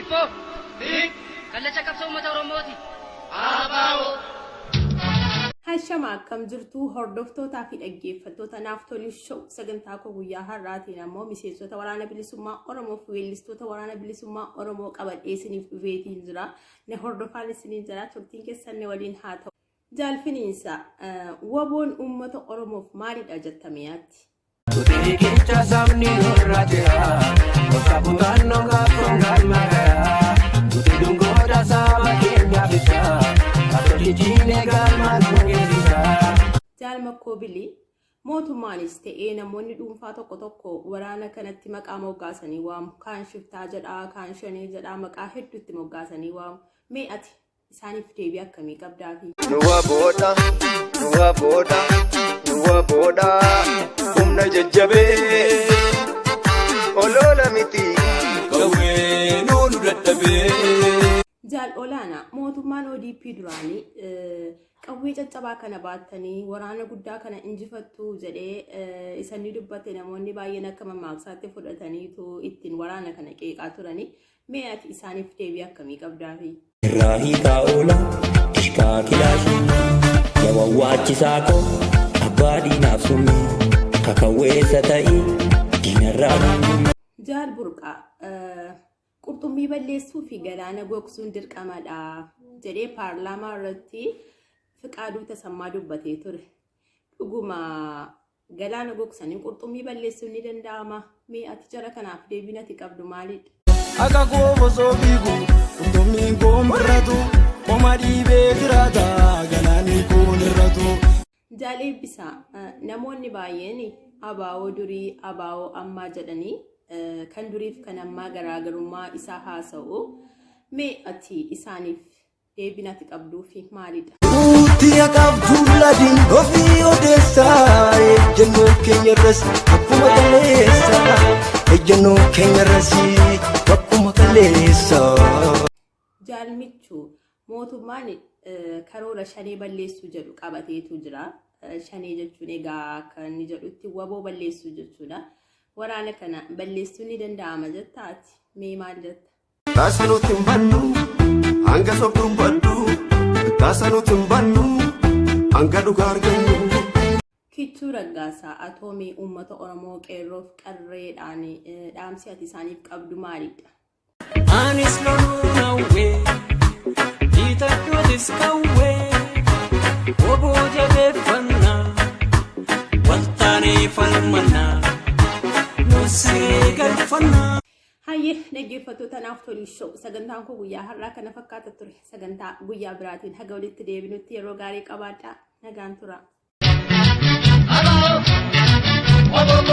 Hibboo. Kallacha qabsoo uummata Oromooti. Hashama, akkam jirtu hordoftootaa fi dhaggeeffattoota Naaf Tolii Show? Sagantaa koo guyyaa har'aatiin ammoo miseensota Waraana Bilisummaa Oromoo fi weellistoota Waraana Bilisummaa Oromoo qabadhee isiniif dhufeetiin jira. Na hordofaan isiniin jira, turtiin keessan na waliin haa ta'u. Jaal Finiinsa, WBOn uummata Oromoof maalidha jettamee yaatti? Riqicha sabni nurra jira, bakka kutannoo qabsoon galma gayaa. Nuti dungoota saba keenyaaf ibsa, qabsoo jijjiiree galma nu geessisa. Jaal Makkoo Bilii, mootummaanis ta'ee namoonni dhuunfaa tokko tokko waraana kanatti maqaa moggaasanii waamu. Kaan shiftaa jedhaa, kaan shanee jedhaa, maqaa hedduutti moggaasanii waamu. Mee ati isaaniif deebii akkamii qabdaafi? Nuwa booda, nuwa booda, nuwa booda, humna jajjabee, olola miti. Gawwee nuunu dadhabee. Jaal Olaanaa, mootummaan ODP duraanii qawwee caccabaa kana baattanii waraana guddaa kana injifattu jedhee isanni dubbate namoonni baay'een akka mammaaksaatti fudhataniitu ittiin waraana kana qeeqaa turanii. Mee ati isaaniif deebii akkamii qabdaafi? Irraa hiikaa oola dishqaa kilaashii yawawwaachisaa koo abbaa diinaaf summii kakawweessa ta'ii diinarraa guungumii. Jaal Burqaa, qurxummii balleessuu fi galaana gogsuun dirqamadha jedhee paarlaamaa irratti Fiqaaduu Tasammaa dubbatee ture. Dhuguma galaana gogsanii qurxummii balleessuun ni danda'ama? Mee ati jara kanaaf deebiin ati qabdu maalidha? Akka koo osoo fiigu qurxummiin koon birratu, qoma dhiibee jiraata galaanni koon irratu. Jaal Eebbisaa, namoonni baay'een ABO durii, ABO ammaa jedhanii kan duriif kan ammaa garaagarummaa isaa haasa'u. Mee ati isaaniif deebiin ati qabduufi maalidha? Nuti haqaaf duuladiin ofii odeessaa, ejjennoo keenya irras akkuma kaleessa, ejjennoo keenya irras akkuma kaleessa. Jaal Michuu, mootummaan karoora shanee balleessuu jedhu qabateetu jira. Shanee jechuun egaa akka inni jedhutti WBO balleessuu jechuudha. Waraana kana balleessuun ni danda'ama jetta ati? Mee maal jetta? Taasa nuti hin bannu, hanga sobduun baddu. Taasa nuti hin bannu, hanga dhugaa argannu. Kichuu Raggaasaa, atoomii uummata Oromoo qeerroof qarreedhaan dhaamsi ati isaaniif qabdu maalidha? Anis loluu hawwee, hiixadhuutis qawwee, oboo jabeeffannaa, waltaanee falmannaa, nusiree galfannaa. Hayyee dhaggeeffattoota Naaf Tolii Show, sagantaan koo guyyaa har'aa kana fakkaata ture. Sagantaa guyyaa biraatiin haga walitti deebinutti yeroo gaarii qabaadhaa. Nagaan tura. Abao! Wabo!